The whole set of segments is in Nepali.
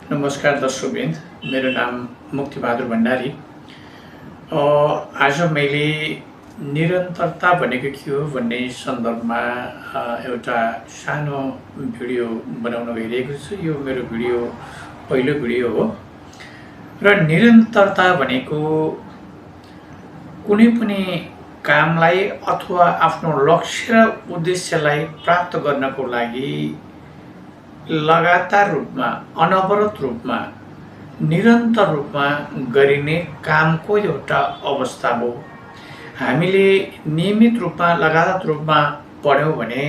नमस्कार दर्शकवृन्द, मेरो नाम मुक्तिबहादुर भण्डारी। आज मैले निरन्तरता भनेको के हो भन्ने सन्दर्भमा एउटा सानो भिडियो बनाउन गइरहेको छु। यो मेरो पहिलो भिडियो हो र निरन्तरता भनेको कुनै पनि कामलाई अथवा आफ्नो लक्ष्य र उद्देश्यलाई प्राप्त गर्नको लागि लगातार रूपमा, अनवरत रूपमा, निरन्तर रूपमा गरिने कामको एउटा अवस्था हो। हामीले नियमित रूपमा, लगातार रूपमा पढ्यौँ भने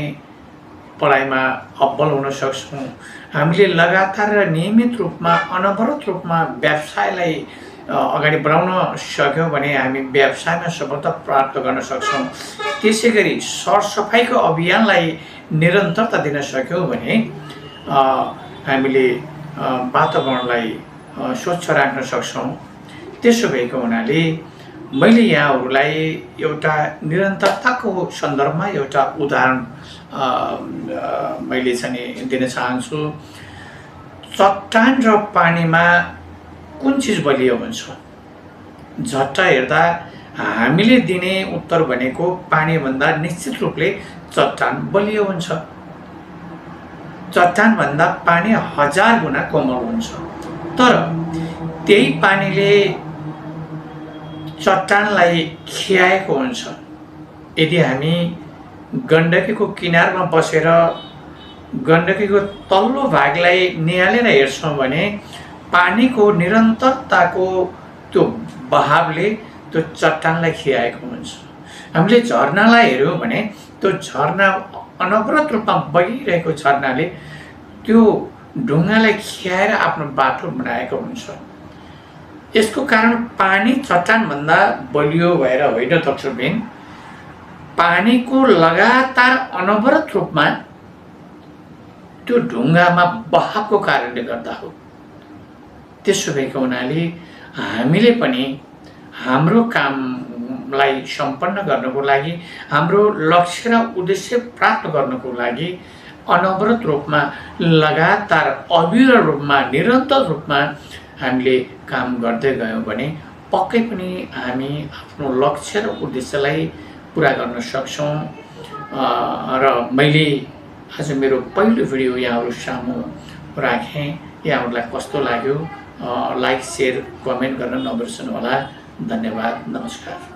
पढाइमा अब्बल हुन सक्छौँ। हामीले लगातार र नियमित रूपमा, अनवरत रूपमा व्यवसायलाई अगाडि बढाउन सक्यौँ भने हामी व्यवसायमा सफलता प्राप्त गर्न सक्छौँ। त्यसै गरी सरसफाइको अभियानलाई निरन्तरता दिन सक्यौँ भने हामीले वातावरणलाई स्वच्छ राख्न सक्छौँ। त्यसो भएको हुनाले मैले यहाँहरूलाई एउटा निरन्तरताको सन्दर्भमा एउटा उदाहरण मैले चाहिँ दिन चाहन्छु। चट्टान र पानीमा कुन चिज बलियो हुन्छ? झट्ट हेर्दा हामीले दिने उत्तर भनेको पानीभन्दा निश्चित रूपले चट्टान बलियो हुन्छ। चट्टानभन्दा पानी 1000 गुणा कोमल हुन्छ। तर त्यही पानीले चट्टानलाई खियाएको हुन्छ। यदि हामी गण्डकीको किनारमा बसेर गण्डकीको तल्लो भागलाई निहालेर हेर्छौँ भने पानीको निरन्तरताको त्यो बहावले त्यो चट्टानलाई खियाएको हुन्छ। हामीले झरनालाई हेऱ्यौँ भने त्यो झरना अनवरत रूपमा बगिरहेको झरनाले त्यो ढुङ्गालाई खियाएर आफ्नो बाटो बनाएको हुन्छ। यसको कारण पानी चट्टानभन्दा बलियो भएर होइन दर्शकवृन्द, पानीको लगातार अनवरत रूपमा त्यो ढुङ्गामा बहावको कारणले गर्दा हो। त्यसो भएको हुनाले हामीले पनि हाम्रो कामलाई सम्पन्न गर्नको लागि, हाम्रो लक्ष्य र उद्देश्य प्राप्त गर्नको लागि अनवरत रूपमा, लगातार अविरल रूपमा, निरन्तर रूपमा हामीले काम गर्दै गयौँ भने पक्कै पनि हामी आफ्नो लक्ष्य र उद्देश्यलाई पुरा गर्न सक्छौँ। र मैले आज मेरो पहिलो भिडियो यहाँहरू सामु राखेँ। यहाँहरूलाई कस्तो लाग्यो? लाइक, सेयर, कमेन्ट गर्न नबिर्सनु होला। धन्यवाद। नमस्कार।